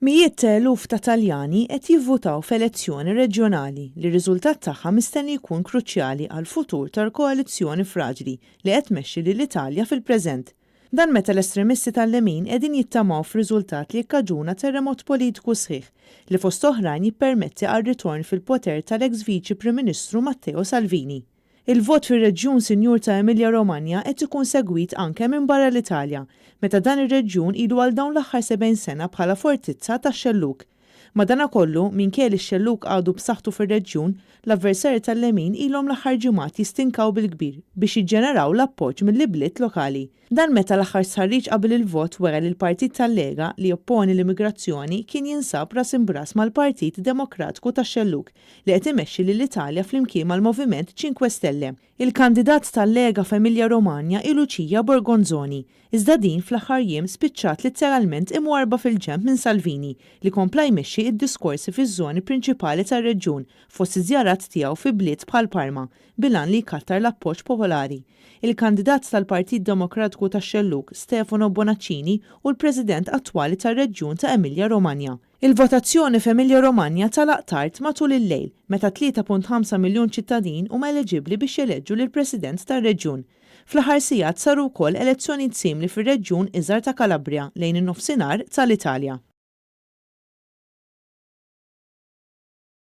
Mijiet ta' eluf ta' Taljani qed jivvutaw f'elezzjoni reġjonali li r-riżultat tagħha mistenni jkun kruċjali għall-futur tal-koalizzjoni fraġli li qed tmexxi lill-Italja fil-preżent. Dan meta l-estremisti tal-lemin qegħdin jittamaw f'riżultat li jikkaġuna terremot politiku sħiħ li fost oħrajn jippermetti għar-ritorn fil-poter tal-eks Viċi Prim Ministru Matteo Salvini. Il-vot fir-reġjun sinjur ta' Emilia-Romagna qed ikun segwit anke minn barra l-Italja, meta dan ir-reġjun ilu għal dawn l-aħħar 70 sena bħala fortizza tax-xellug. Madanakollu, minkejja li x-xellug għadu b'saħħtu fir-reġjun, l-avversarji tal-lemin ilhom l-aħħar ġimgħat jistinkaw bil-kbir biex jiġġeneraw l-appoġġ mill-ibliet lokali. Dan meta l-aħħar stħarriġ qabel il-vot wera li l-Partit tal-Lega, li jopponi l-immigrazzjoni, kien jinsab ras imb'ras mal-Partit Demokratiku tax-Xellug, li qed imexxi lill-Italja flimkien mal-Moviment Cinque Stelle. Il-kandidat tal-Lega f'Emilia Romagna hi Lucia Borgonzoni, iżda din fl-aħħar jiem spiċċat litteralment imwarrba fil-ġenb minn Salvini, li kompla jmexxi d-diskorsi fiż-żoni prinċipali tar-reġjun fost iż-żjarat tiegħu fi bliet bħal Parma, bil-għan li jkattar l-appoġġ popolari. Il-kandidat tal-Partit Demokratiku tax-Xellug, Stefano Bonaccini, hu l-President attwali tar-reġjun ta' Emilia Romagna. Il-votazzjoni f'Emilia Romagna tagħlaq tard matul il-lejl, meta 3.5 miljun ċittadin huma eleġibbli biex jeleġġu lill-President tar-reġjun. Fl-aħħar sigħat saru wkoll elezzjonijiet simili fir-reġjun iżgħar ta' Calabria lejn in-Nofsinhar tal-Italja.